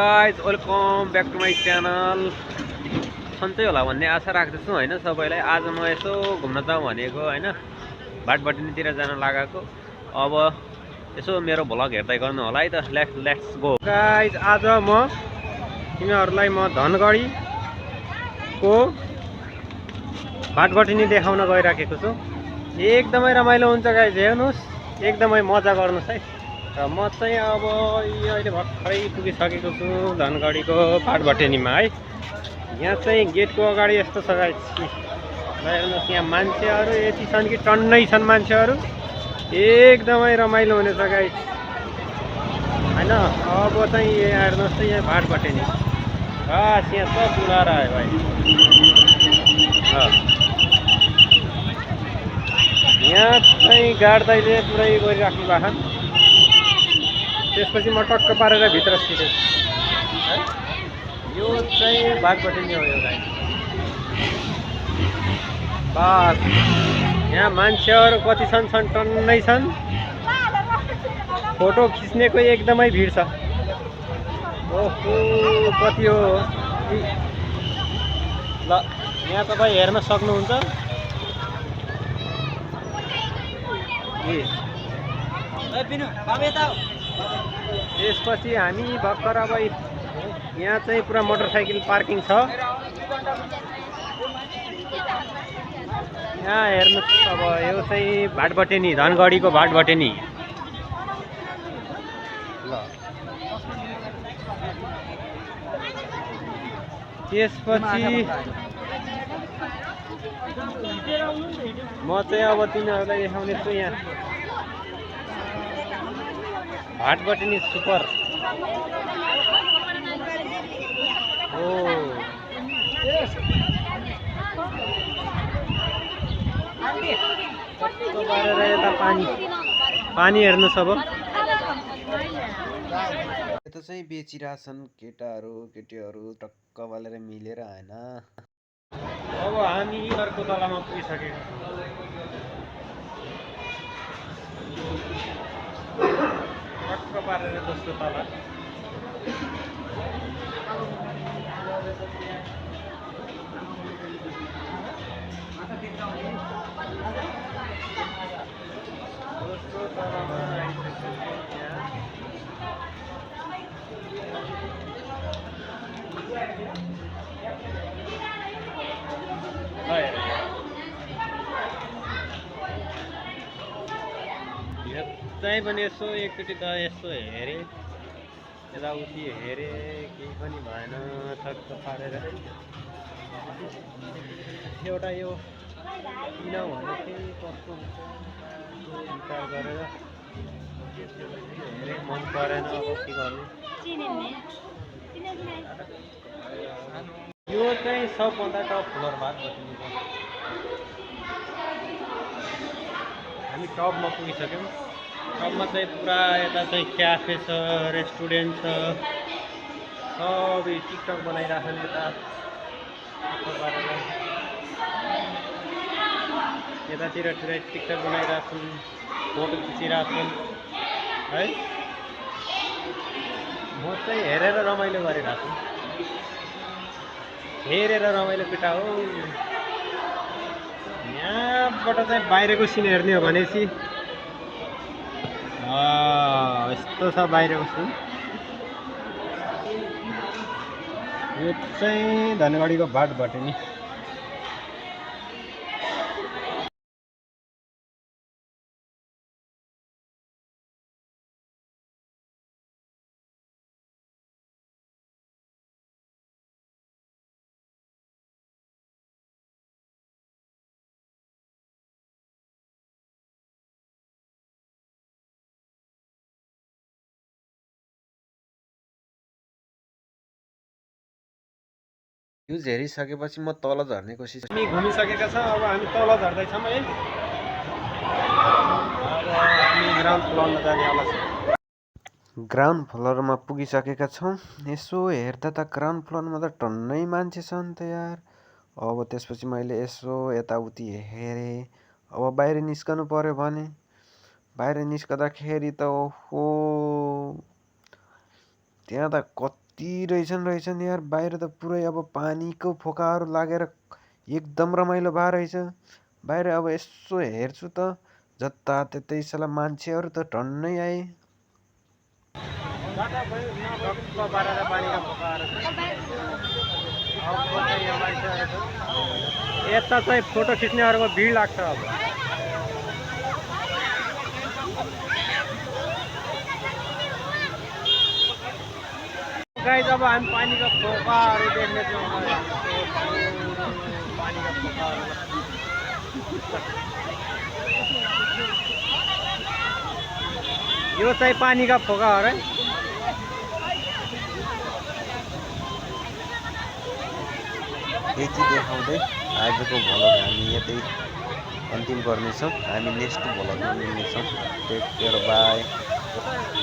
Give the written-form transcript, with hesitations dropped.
Guys welcome back to my channel. सन्चै होला भन्ने आशा राख्दछु होइन सबैलाई। आज म यसो घुम्न जाउँ भनेको होइन, भाटबटिनीतिर जान लागेको। अब यसो मेरो भ्लग हेर्दै गर्नु होला है त। Let's go guys. आज तिमीहरूलाई म धनगढीको भाटबटिनी देखाउन गइराखेको छु। एकदमै रमाइलो हुन्छ गाइज, हेर्नुहोस्, एकदमै मजा गर्नुहोस् है। र म चाहिँ अब अहिले भर्खरै पुगिसकेको छु धनगढीको भाटबटिनीमा है। यहाँ चाहिँ गेटको अगाडि यस्तो छ गाइस, हेर्नुहोस्, यहाँ मान्छेहरू यति छन् कि टन्नै छन् मान्छेहरू। एकदमै रमाइलो हुनेछ गाइस होइन। अब चाहिँ यहाँ हेर्नुहोस् त, यहाँ भाटबटिनी बस यहाँ सब बुला रहा है भाइ। यहाँ चाहिँ गार्ड दाइले पुरै गरिराख्नु भएको छ। त्यसपछि म टक्क पारेर भित्र छिरेँ है। यो चाहिँ भाटबटिनी हो एउटा। बस यहाँ मान्छेहरू कति छन् टन्नै छन्। फोटो खिच्नेको एकदमै भिड छ। ओहो कति हो ल, यहाँ तपाईँ हेर्न सक्नुहुन्छ। त्यसपछि हामी भर्खर अब यहाँ चाहिँ पुरा मोटरसाइकल पार्किङ छ। यहाँ हेर्नुहोस्, अब यो चाहिँ भाटबटिनी, धनगढीको भाटबटिनी ल। त्यसपछि म चाहिँ अब तिनीहरूलाई देखाउने छु यहाँ भाटबटिनी सुपर। ओ यता पानी हेर्नुहोस्। अब यता चाहिँ बेचिरहेछन् केटाहरू केटीहरू टक्क बलेर मिलेर होइन। अब हामी अर्को तलामा पुगिसकेका छौँ। टक्क पारेर दोस्रो तला। दोस्रो तलामा चाहिँ पनि यसो एकचोटि त यसो हेरेँ, यताउति हेरेँ, केही पनि भएन। ठक्क पारेर एउटा यो किन भने चाहिँ कस्तो हुन्छ विचार गरेर हेरेँ, मन परेन। अब के गर्ने। यो चाहिँ सबभन्दा टप फ्लोर भाटबटिनीको। हामी टपमा पुगिसक्यौँ। टपमा चाहिँ पुरा यता चाहिँ क्याफे छ, रेस्टुरेन्ट छ, सब टिकटक बनाइरहेछन् यता। यतातिर टिकटक बनाइरहेछन्, फोटो खिचिरहेछन् है। म चाहिँ हेरेर रमाइलो गरिरहेको छु। हेरेर रमाइलो पिटा हो। यहाँबाट चाहिँ बाहिरको सिन हेर्ने हो भनेपछि यस्तो छ बाहिरको सिन। यो चाहिँ धनगढीको भाटबटिनी। न्युज हेरिसकेपछि म तल झर्ने कोसिस। हामी घुमिसकेका छौँ। अब हामी तल झर्दैछौँ है। अब हामी ग्राउन्ड फ्लोरमा जाने आवाज। ग्राउन्ड फ्लोरमा पुगिसकेका छौँ। यसो हेर्दा त ग्राउन्ड फ्लोरमा त टन्नै मान्छे छन् त यार। अब त्यसपछि मैले यसो यताउति हेरेँ। अब बाहिर निस्कनु पर्यो भने बाहिर निस्कँदाखेरि त ओहो, त्यहाँ त कति रहेछन् यार। बाहिर त पुरै अब पानीको फोकाहरू लागेर एकदम रमाइलो भएर रहेछ। बाहिर अब यसो हेर्छु त जताततै साला मान्छेहरू त टन्नै आए। यता चाहिँ फोटो खिच्नेहरूको भिड लाग्छ अब। गाइस अब हामी पानीको फोकाहरू देख्नेछौँ। पानीका फोकाहरू यो चाहिँ पानीका फोकाहरू है। यति देखाउँदै आजको भ्लग हामी यतै अन्तिम गर्नेछौँ। हामी नेक्स्ट भ्लगमा मिल्नेछौँ। Take care, by.